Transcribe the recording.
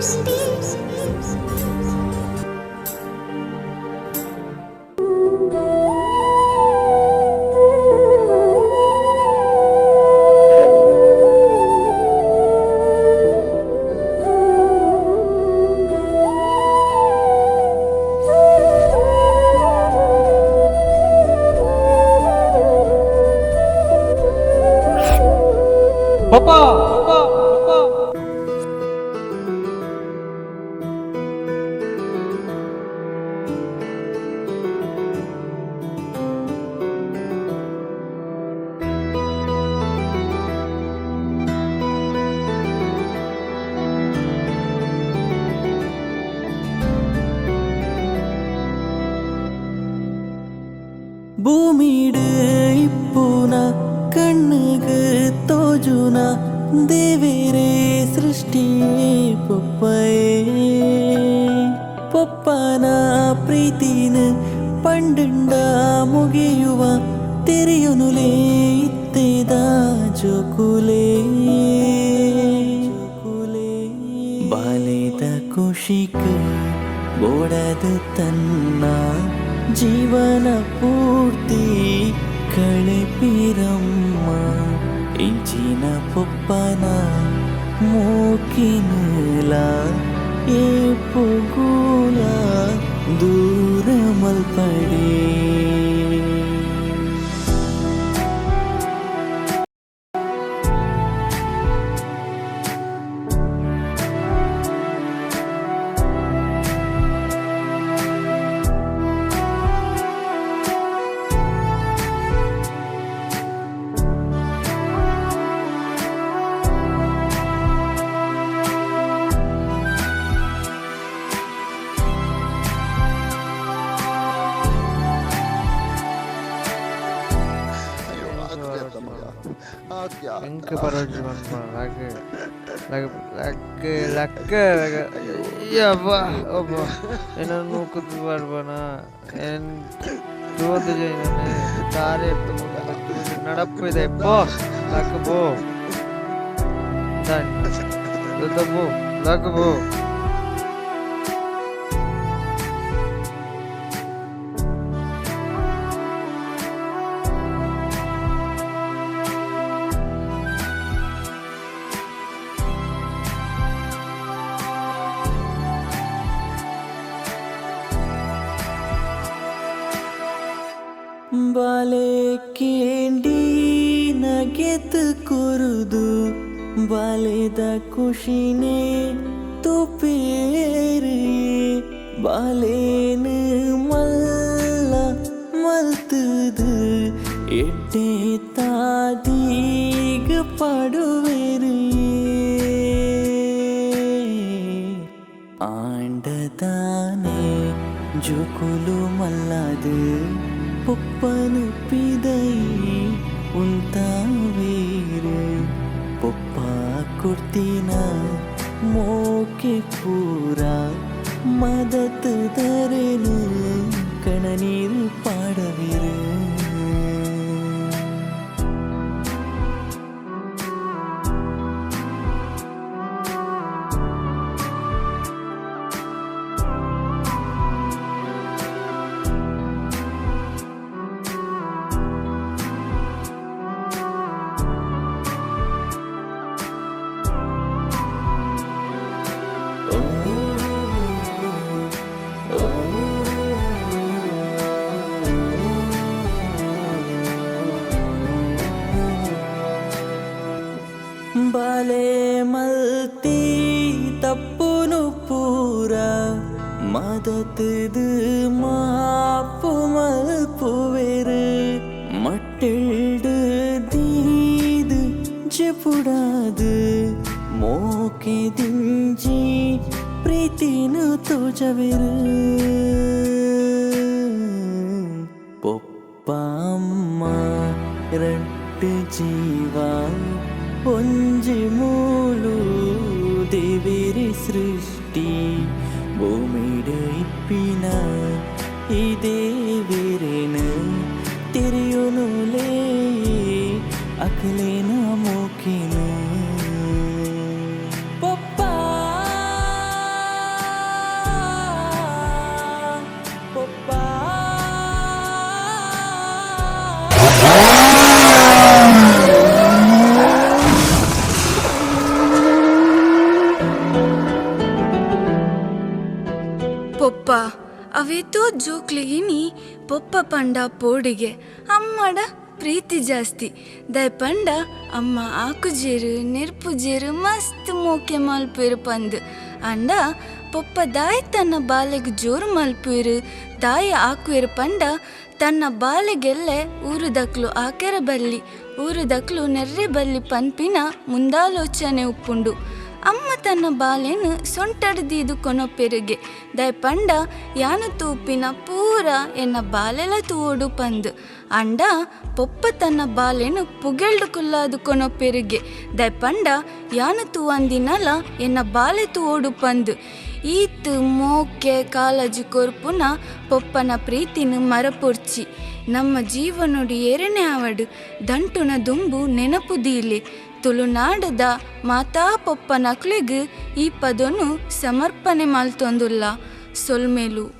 Papa papa papa. ಭೂಮಿಡು ಇಪ್ಪುನ ಕಣ್ಣುಗು ತೋಜುನ ದೇವೇರೇ ಸೃಷ್ಟಿ ಪೊಪ್ಪಯೇ. ಪೊಪ್ಪನ ಪ್ರೀತಿನ ಪಂಡುಂಡ ಮುಗಿಯುವ ತೆರೆಯುನುಲೇ ಇತ್ತೆದ ಜೋಕುಲೇ. ಬಾಲೆದ ಖುಷಿಕ್ ಬೋಡದು ತನ್ನ ಜೀವನ ಪೂರ್ತಿ ಕಳೆಪಿರಮ್ಮ. ಇಂಚಿನ ಪೊಪ್ಪನ ಮೂಕಿನುಲ ಏಪುಗೂಲ ದೂರ ಮಲ್ಪಡೆ. ಎಂಕ್ ಪರೋಜಿ ಮನ್ಪುನ ಲಗ್ ಲಗ್ ಲಗ್ ಲಕ್ ಲಗ್ ಯಬ್ಬಾ ಒಬ್ಬ ಎನ್ನ ನೂಕುದು ಬರ್ಬನ ಎನ್ ತೋದು ಜೈನನೆ ತಾರೆ ನಡಪಿದೆ ಪೋ ಲಕ್ ಬೋ ದಾನ್ ಬೋ ಲಕ್ ಬೋ. ಬಾಲೆ ಕೇಂಡಿ ನಗೆತ್ ಕುರುದು ಬಾಲೆದ ಖುಷಿನೇ ತುಪೇರಿ. ಬಾಲೇನು ಮಲ್ಲ ಮಲ್ತದು ಎಡ್ಡೆ ತಾದೀಗ ಪಡುವೆರು. ಆಂಡದಾನೆ ಜೋಕುಲು ಮಲ್ಲದು ಪೊಪ್ಪನು ಪಿದೈ ಉಂತಾವೇರು. ಪೊಪ್ಪ ಕೊಡ್ತಿನ ಮೋಕೆ ಪೂರ ಮದತ್ ದರೆನು ಕಣನೀರು ಪಾಡವಿರು. ಬಾಲೆ ಮಲ್ತಿ ತಪ್ಪುನು ಪೂರ ಮದತದು ಮಾಪು ಮಲ್ಪುವೆರು. ಮಟ್ಟಿಲ್ಡು ದೀದು ಜೆಪುಡಾದು ಮೋಕೆ ದಿಂಜಿ ಪ್ರೀತಿನು ತೋಜವೆರು. ಪೊಪ್ಪ ಅಮ್ಮ ರಟ್ಟು ಜೀವ ಒಂಜಿ ಮೂಲು ದೇವೇರಿ ಸೃಷ್ಟಿ. ಭೂಮಿಡು ಇಪ್ಪಿನ ಈ ದೇವೇರೇನು ತೆರೆಯುನುಲೇ ಅಕಲೇನ ಮೋಕಿನ. ಪೊಪ್ಪ. ಅವೇತೋ ಜೋಕ್ಲೆಗಿನಿ ಪೊಪ್ಪ ಪಂಡ ಪೋಡಿಗೆ, ಅಮ್ಮಡ ಪ್ರೀತಿ ಜಾಸ್ತಿ. ದಾಯೆ ಪಂಡ ಅಮ್ಮ ಆಕುಜೆರ್ ನೆರ್ಪುಜೆರ್, ಮಸ್ತ್ ಮೋಕೆ ಮಲ್ಪುವೆರ್ ಪಂದ್. ಆಂಡ ಪೊಪ್ಪ ದಾಯೆ ತನ್ನ ಬಾಲೆಗ್ ಜೋರು ಮಲ್ಪುವೆರ್, ದಾಯೆ ಆಕುವೆರ್ ಪಂಡ ತನ್ನ ಬಾಲೆಗೆಲ್ಲೆ ಊರುದಕ್ಲು ಆಕೆರೆ ಬಲ್ಲಿ, ಊರುದಕ್ಲು ನೆರ್ರೆ ಬಲ್ಲಿ ಪನ್ಪಿನ ಮುಂದಾಲೋಚನೆ ಉಪ್ಪುಂಡು. ಅಮ್ಮ ತನ್ನ ಬಾಲೆನ್ ಸೊಂಟಡ್ ದೀದ್ ಕೊನೊಪೆರುಗೆ, ದಾಯೆ ಪಂಡ ಯಾನ್ ತೂಪಿನ ಪೂರ ಎನ್ನ ಬಾಲೆಲ ತೂವೊಡು ಪಂದ್. ಆಂಡ ಪೊಪ್ಪ ತನ್ನ ಬಾಲೆನ್ ಪುಗೆಲ್ಡ್ ಕುಲ್ಲಾದ್ ಕೊನೊಪೆರುಗೆ, ದಾಯೆ ಪಂಡ ಯಾನ್ ತೂವಂದಿನಲ ಎನ್ನ ಬಾಲೆ ತೂವೊಡು ಪಂದ್. ಈತ್ ಮೋಕೆ ಕಾಳಜಿ ಕೊರ್ಪುನ ಪೊಪ್ಪನ ಪ್ರೀತಿನ್ ಮರಪೊರ್ಚಿ. ನಮ್ಮ ಜೀವನೊಡು ಏರೆನೆ ಆವಡ್ ದಂಟುನ ದುಂಬು ನೆನಪು ದೀಲೆ. ತುಳುನಾಡುದ ಮಾತಾ ಪೊಪ್ಪನಕ್ಲೆಗ್ ಈ ಪದೊನು ಸಮರ್ಪಣೆ ಮಲ್ತೊಂದುಲ್ಲ. ಸೊಲ್ಮೆಲು.